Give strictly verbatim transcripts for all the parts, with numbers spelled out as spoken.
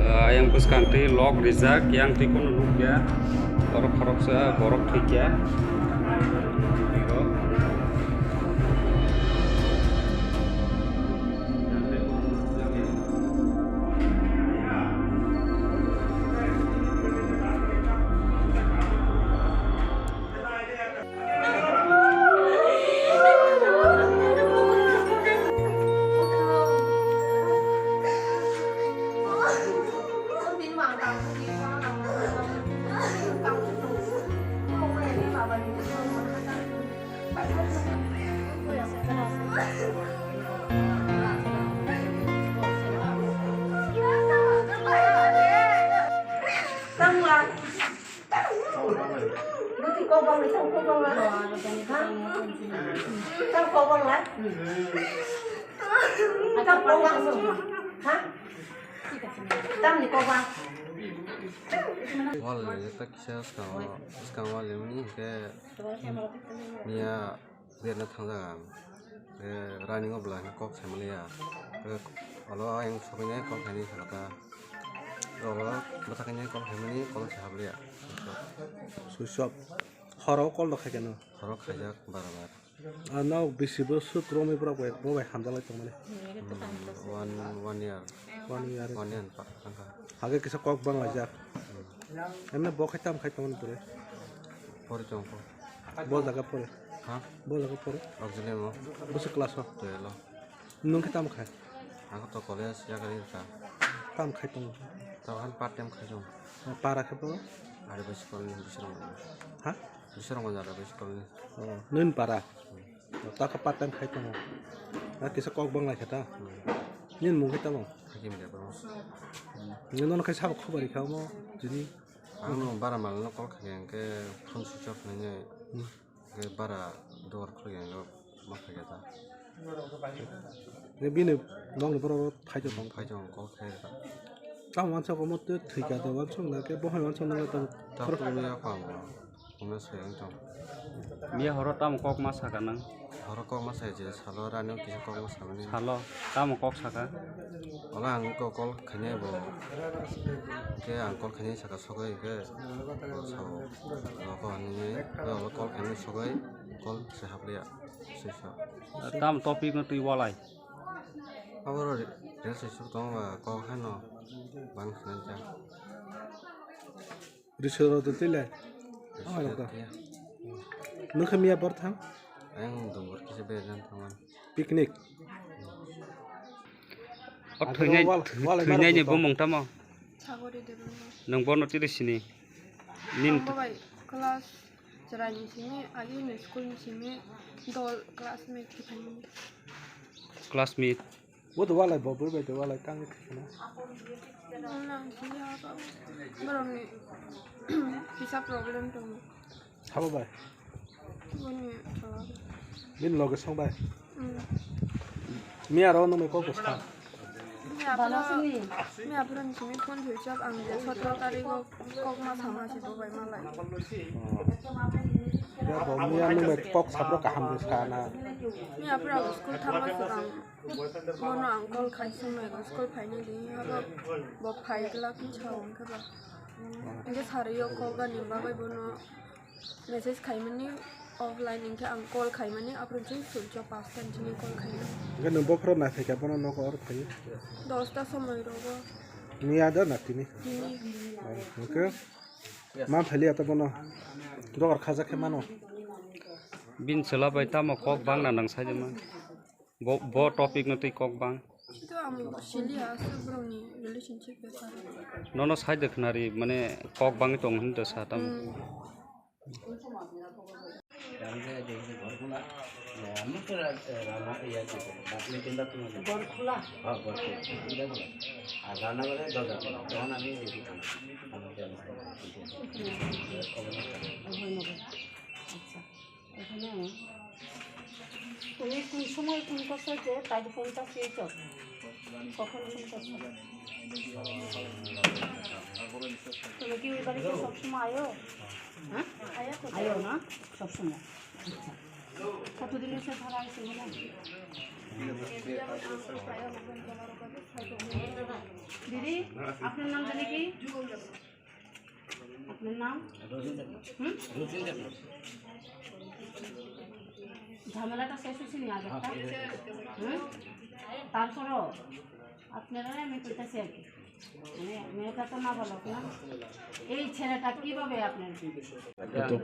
Ah, ayang bwskang twi lok rijak, yang twi kunu nukya, borok khoroksa, borok thwikya. Tang kok bang lai, tang kok bang lai. Ha? Tang kok bang lai. Tang kok bang lai. Ha? Tang ni kok bang. Wal le ta kisa skang, skang wal le mani ke. Niya. Berna thangjak ang. Tei running o bwlai kok saimaliya. Tei olo ayang soknai kok saini sakha ta. Olo bwsaknai kok saimani kok sai habliya. Switch off. Horo call rok khai keno. Horo khaijak bar bar. Ano bisi bwswk romwi borok bai, bo bai hamjak lai tongmani. Hmm, one, one year. One year. One year pa, tangkha. Hage kisa kok bang laijak. Hmm. Emne bo khai tam khai tongmani pore. Pori tongkho. Bo jaga pore. Ha? Bo jaga pore. Auxiliary mo. Bwswk class o? Twelve o. Nwng khe tamo khai? Ang to college yakarwi rwkha. Tamo khai tongo? Tamo han part time khai tongo. Para khe bo? Ari bai school ni bising rok. Ha? Bising rok jara bai school ni. Oh, nwng para? Hmm. Ta khe part time khai tongo. Na kisa kok bang lai khe ta? Hmm. Nini mung khe tamo? Hakim de bro. Nwng nono khai sabo khobor rikha omo jini? Ang no bara mal no call khai hwnkhe phone switch off nai nai. Hmm. Hwnkhe bara dugar khulukya hwnkhe ma phaikha ta. Hwnkhe bini nokni borok rok thaichok tong. Thaichok kok khaikha ta. Tamo uansuk omo tei thwikha ta uansuk na khe bohai uansuk nangla tamo. Ta tongya kho ang bo. Omo se wng tong. Miya horo tamo kok ma sakha nang? Horo kok ma sai je salo rani kisa kok ma samani. Salo tamo kok sakha? Wala ang ko call khainai bo. Ke ang call khainai saka sogwi ke. Bo sao. Nogo hinwi ke wala call khainai sogwi call se hapliya. Sisa. Tam topic no twi walai. Aboro re-, rel sisuk tongo ba kok haino bang sinai jak. Risoro to tile. Risoro to. Nukha miya por thang? Ayang dongor kisa bejan thangan. Picnic. O thwinai, wal, wal, thwinai ni wal, bumung tamo? Sagori Debbarma. Nwng bono tiri sini? Nin. Ang bo bai class chwraini simi, agini school ni simi, dol classmate kiphilmani. Classmate. Bo to walai bo bwrwi bai to walai kang khe na. Nang sini ha ka borokni kisa problem tongo. Sabo bai. Boni sala. Bini loge song bai. Hmm. Miya ro no me kok bwsa. Miya pura, miya pura ni simi phone thwi chap ang je sotro tarikh o kok ma sama si bo bai malai. Ya bo miya no me kok sabro kaham bwsa na. Miya pura school thangma swkang. Bono ang call khai swngnai, school phainai di, abo bo phai glak wng sao, hwnkhe ba. Hwnkhe sariyo kok gani bagwi bono message khaimani offline, hwnkhe ang call khaimani, aphuru chwng switch off, pasta ni simi call khaimani. Hwnkhe nwng bokhorok nai phaikha, bono nogo oro phaiwi? Dosta somoi rogo. Miya da na tini? Tini. Oh, hwnkhe ma phailiya ta bono? Dogar khajak khe mano? Bini chwla bai tamo kok bangna nang sai de ma? Bo, bo topic no twi kok bang. Ito ang sili aswk borokni relationship bepar. Nono sai de khnari, mane kok bangwi tong hwn de sa tamo. Hmm. ঘর খোলা? হ্যাঁ, ঘর খোলা। আর রান্নাঘরে দরজা খোলা। তখন আমি দেখি খানা। আচ্ছা। এখানে তুমি কোন সময় ফোন করছো যে তাই ফোনটা সুইচ অফ? কখন ফোন করছো? তুমি কি ওই বাড়িতে সবসময় আয়ো? হ্যাঁ? আয়ো না? সবসময়। আচ্ছা। কতদিন হচ্ছে ভাড়া হয়েছে এখানে? দিদি, আপনার নাম জানি কি? আপনার নাম? রতন দেবনাথ। হুম? রতন দেবনাথ। ঝামেলাটা শেষ হয়েছে নি আগেরটা? হ্যাঁ। হুম? তারপরও আপনারা আমি কইতাছি আর কি। মানে, মেয়েটা তো নাবালক না? এই ছেলেটা কিভাবে আপনার? তো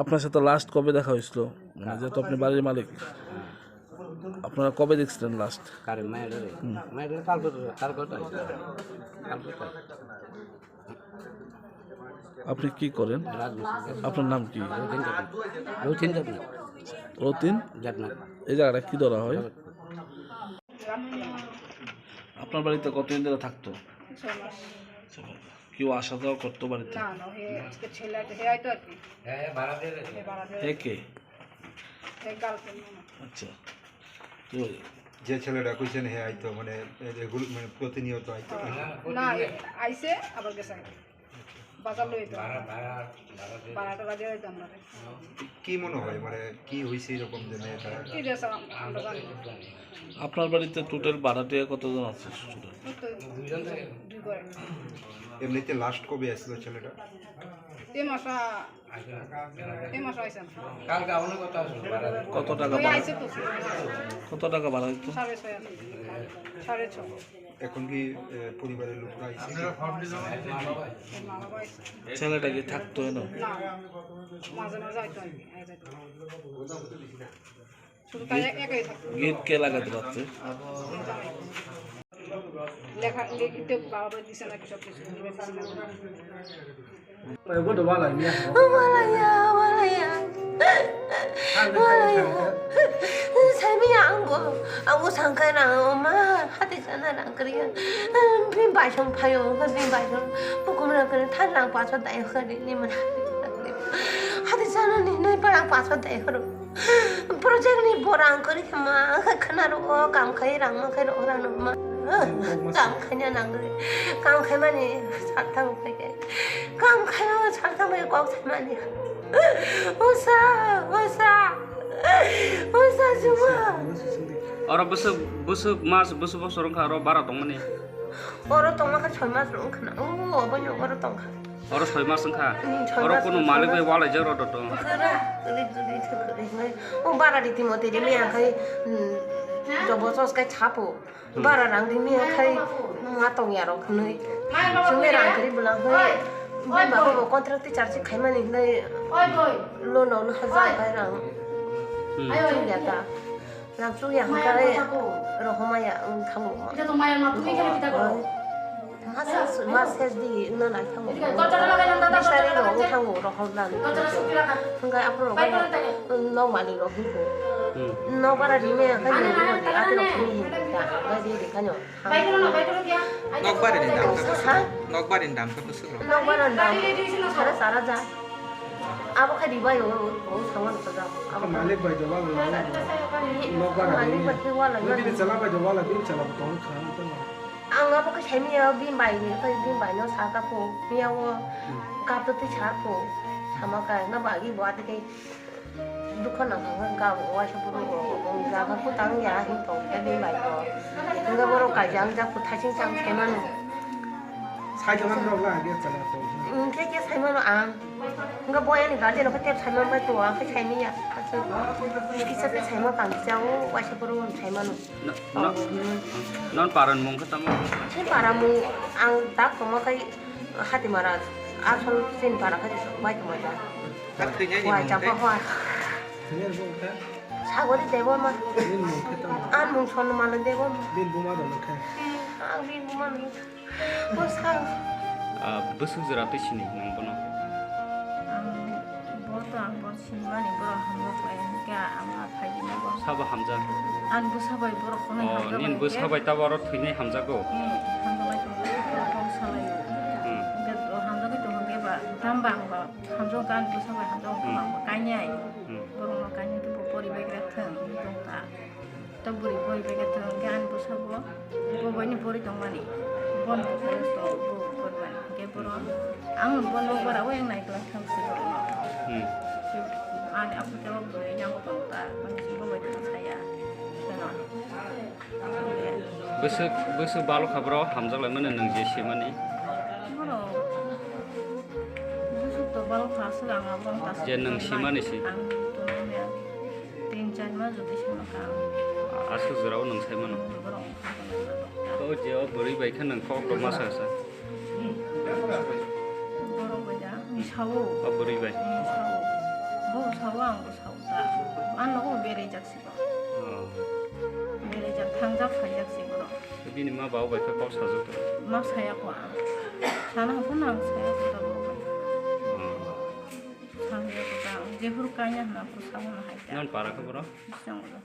আপনার সাথে লাস্ট কবে দেখা হয়েছিল? মানে, যেহেতু আপনি বাড়ির মালিক। আপনারা কবে দেখছিলেন লাস্ট? কারে? মায়ের ঘরে? হুম। মায়ের ঘরে কালকে, কালকে তো আইছে। কালকে তো আইছে। আপনি কি করেন? রাজমিস্ত্রি। আপনার নাম কি? রুটিন দেবনাথ। রুটিন দেবনাথ। রতিন? দেবনাথ। এই জায়গাটা কি ধরা হয়? আপনার বাড়িতে কতদিন ধরে থাকতো? ছয় মাস। ছয় মাস। কেউ আসা যাওয়া করতো বাড়িতে? না, না, হে আজকে ছেলে আছে, হে আইতো আর কি। হে ভাড়া দিয়ে গেছে। হে ভাড়া দিয়ে হে গেছে। কে? হে গার্লফ্রেন্ড আমার। আচ্ছা। তো যে ছেলেটা কইছেন হে আইতো, মানে, রেগুল-, মানে, প্রতিনিয়ত আইতো? না, না, প্রতিদিন। আইছে, আবার গেছে। বাজার লই আইতো। ভাড়া, ভাড়া, ভাড়া দিয়ে। ভাড়া টাড়া দিয়ে আইতো আমরা। কি মনে হয়, মানে, কি হইছে এরকম যে মেয়েটা? কি হইছে, আমরা জানি না। আপনার বাড়িতে টোটাল ভাড়াটিয়া কতজন আছে? ওই তো দুই ঘর। এমনিতে লাস্ট কবে আসলো ছেলেটা? এই মাসা, এই মাসা আইছেন। কালকে অনেক কথা আছে। কত টাকা ওই ভাড়া? আইছে তো। কত টাকা ভাড়া দিত? সাড়ে ছয় হাজার। সাড়ে ছয়। এখন কি, এ, পরিবারের লোকরা আইছে কি? এই মা বাবা আইছে। ছেলেটা কি থাকতো এনে? না, মাঝে মাঝে আইতো আর কি, আই যাইতো। শুধু তাই একাই থাকতো। গেট কে লাগাতে পারছে? লেখা, লিখিতে বাবা দিছে নাকি সব কিছু? Walaya, walaya. Walaya. Saimi angbo, angbo sangkai rang ma, hati sana rang kriya. Bin baisong phayo, bin baisong. Bukum rang kriya, than rang paso dai khari ni mana. Hati sana ni nai parang paso dai kharo. Project ni borang kori ma khe khna ro kam khai rang ma khai ro ora no ma. Kam khai na nang ri. Kam khai mani sat thang khai ke. Kam khai ma sat thang khai kok thai mani. Usa, usa. Usa juma. Oro bwswk, bwswk mas, bwswk bosor wngkha oro bara tongmani? Oro tongma kha soi mas rok wngkha na. O, obo ni oro tongkha. Oro soi mas wngkha? Hmm, soi mas wngkha. Oro kunu malik bai walaijak rw to. Kwrak, kwrwi, kwrwi, kwrwi, kwrwi. O bara riti moti rimi ang khai, hmm, jobo sos kai chapo. Hmm. Bara rang rimi ang khai, ma tong ya rok hnoi. Chwngni rang kwrwi bwlang hnoi. Bini baba bo contract teacher se khaimani hnoi. Loan rok no hajar bai rang. Hmm. Chwng ya ta. Rang chukya hwnkhe rohormaya wng thango. Mas, mas ses di wngna nai thango. Bisari rok wng thango rohorna. Hwnkhe aphuru rok nok malik rok hwnkhe. Hmm. Nok bara rime hwnkhe nini rok di ati rok hwnwi hwnkhe da. Bai di di khanyo. Nokbar ni dam khe bwswk? Ha? Nokbar ni dam khe bwswk rok? Nokbar ni dam sare sara ja. Abo khe ribai o, o, o, sawan to da. Abo malik bai do wala, nokbar ni. Malik bai khe wala, bini chala bai do wala, bini chala bo tong kha, tong. Ang abo khe sai miya, bini bai ni, bini bai no sa ka pho, miya o, hmm, kap to twi sa pho, sama ka, na bagi bo ate khe. Dukha nang kha ga bo waisa phuru o, o jaga kutang ya hin tong khe bini bai bo. Hwnkhe borok kaijak jak kuthaising chang sai mano. Sai khe man rok la ge chala to. Hwnkhe khe sai mano ang. Hwnkhe boyani guardian khe tep sai man bai to ang khe sai manya. Kisa khe sai ma kang kisa o waisa phuru sai mano. No, no, non paran mung khe tamo? Sai para mung ang tak tongma khai Hatimara asol chini para khai bai tongma ja. Wai chapa hwa. Sagori Debbarma. Bini mung khe tamo? An mung Swarnamala Debbarma. Bini buma rok no khe? Ang bini buma no. Bo sa. Ah, bwswk jora twi sini nang bono? Ang bo to ang bo sinimani borok hamjak bai hwnkhe ang a phaidi na bo. Sabo hamjak? An bwsa bai borok kono hamjak bai hwnkhe. Oh, nini bwsa bai tabo oro thwinai hamjago? Hmm, hamjak bai tong kok salai. Hmm. Hwnkhe hamjagwi tong hwnkhe ba tamo ba ang ba. Hamjak kha, ani bwsa bai hamjak kha, hmm, ang bo kainai. Hmm. Borokno kainai khe bo poribai khe thwng, wngwi tong ta. Ta bwrwi poribai khe thwng, hwnkhe ani bwsa bo, bo bai ni pori tongmani. Bono bo college tongo, bo pormani. Hwnkhe borok, ang bo nokbar o yang nai kwlai thang si borokno. Hmm. Ani aphuru khe bo bwrwi yango tong ta, ani si bo bai tong saya. Kheno. Bwswk, bwswk balo kha bro, hamjak lai mano nwng je simani. Bro, bwswk to balo kha, swkang abo wng ta. Je nwng simani si. Ang tongo ya. Tin char mas jodi sima kha. Aswk jora o nwng sai mano. Bro. O je o bwrwi bai khe nwng kok to ma sa sa. Bro bai da, nwng sao. O bwrwi bai. Nwng sao. Bo sao, ang bo sao ta. Ang nogo berai jak si. Oh. Berai jak, thangjak, phaijak se borok. Bini ma baba bai khe kok sajak to? Ma saya ko ang. Sana hapun ang saya ko ta bo. Oh. Sana ya ko ta. Jephuru kanya hna ko sa hna hai ta. Non para khe boro? Bising ulo.